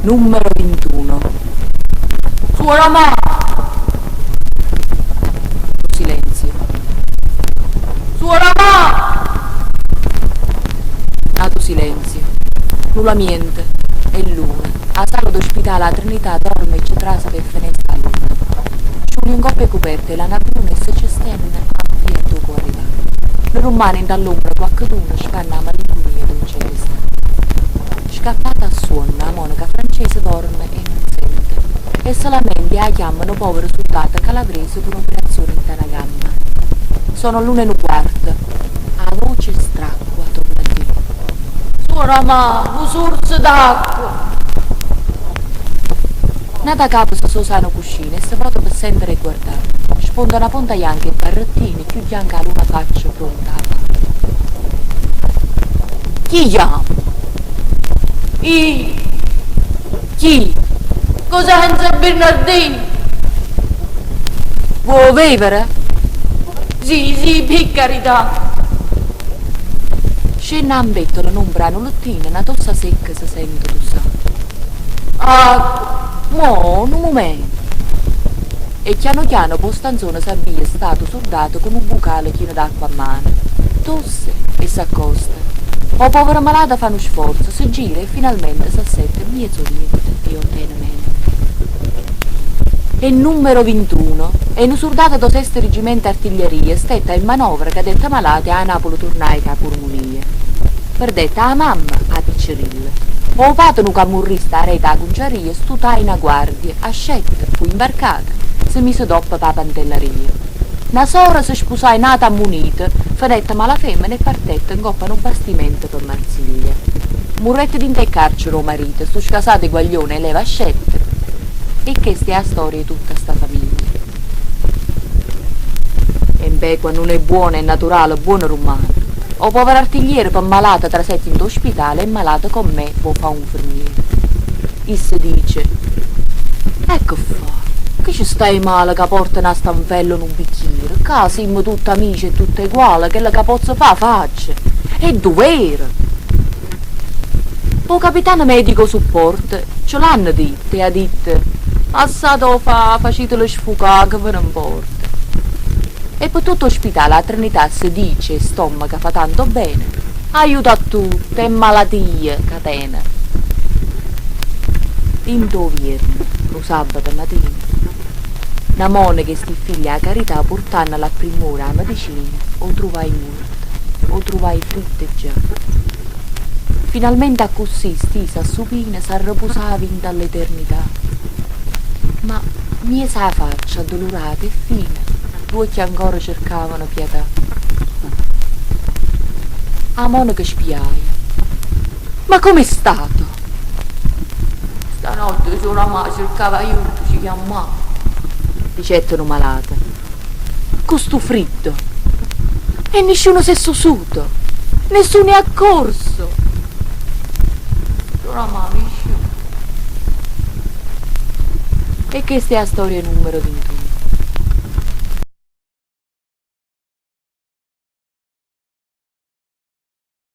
Nummero 21. Suora mà! Silenzio. Suora mà! N'atu silenzio. Nu lamiento. È ll'una. 'A sala d' 'o spitale 'a Trinità dorme e ce trase p' 'e ffeneste 'a luna. Sciulia 'ncopp' 'e cuperte 'e lana bruna e se ce stenne 'a 'mpietto 'o co arrivà. Ne rummane 'int'a ll'ombra quaccheduno, spanne 'a malincunia doce 'e ll'està. Scappata a suonno, 'a monaca francese dorme e nun sente. E se lamenta e 'a chiamma nu povero surdato calavrese cu n'operazione 'int'a na gamma. Sono l'una e nu quarto. 'A voce stracqua torna a dì. Suora mà, nu surzo d'acqua! N'ata capa se sosa 'a nu cuscino e se vota pe sentere e guardà. Sponta na ponta janca 'e barrettino, cchiù janca 'a luna faccia pronta a fa. Chi chiamma? I'! Chi? Cosenza Bernardino! Vuo' vevere? Sì, sì, pe' carità! Scenne 'a 'mbettola n'ombra 'a nu lettino, na tossa secca se sente tussà. Acqua! Mo, nu mumento! E chiano chiano p' 'o stanzone s'abbia st'atu surdato cu nu bucale chino d'acqua mmano. Tosse e s'accosta. O povero malato fa nu sforzo, se gira e finalmente s'assetta mmiez' 'o lietto e 'o tene mente. E nummero 21. E nu surdato d' 'o sesto riggimento 'artiglieria stette in manovra, cadette malato e 'a Napule turnaje cu 'a purmunia. Perdette 'a mamma, 'a piccerilla. 'O pate nu cammurrista aret' 'a cunciaria stutaje na guardia, ascette, fu imbarcato, se mise doppo p' 'a Pantellaria. Na sora se spusaje n'ata ammunita, fenette malafemmena e partette 'ncopp' a nu bastimento pe Marsiglia. Murette dint' 'e carcere 'o marito, stu scasato 'e guaglione 'e leva ascette. E chesta è 'a storia 'e tutta sta famiglia. Embè, quanno uno è buono è naturale, buono rummane. O povero artigliere pe malato trasette 'int' 'o spitale e malato comm'è vo' fa' 'o 'nfermiere. Isso dice, E che fa? Che ce sta 'e male ca porto na stanfella o nu bicchiere? Ccà simmo tutte amice e tutte eguale, chello ca pozzo fa' faccio. È duvere! O capitano medico supporto ce l'hanno ditto e ha ditto, Lassate 'o fa', facitelo sfucà, che ve ne 'mporta? E pe tutt' 'o spitale 'a Trinità se dice 'e st'ommo ca fa tanto bene, aiuta a tutte, 'e malatie ca tene. Dint' 'o vierno, nu sabbato matina, na monaca 'e sti ffiglie 'a carità purtannole a primm'ora 'a medicina, 'o truvaje muorto, 'o truvaje friddo già. Finalmente accussì, stisa a supina, s'arrepusava 'int'a ll'eternità. Ma, mmiez' 'a faccia addulurata e fina, ll'uocchie ancora cercavano pietà. 'A monaca spiaje, Ma comm'è stato? Stanotte suora mà cercava aiuto, ce chiammava. Dicette nu malato. Cu stu friddo. E nisciuno s'è susuto, nessuno è accorso. Suora mà, nisciuno. E chesta è 'a storia 'e nummero 21.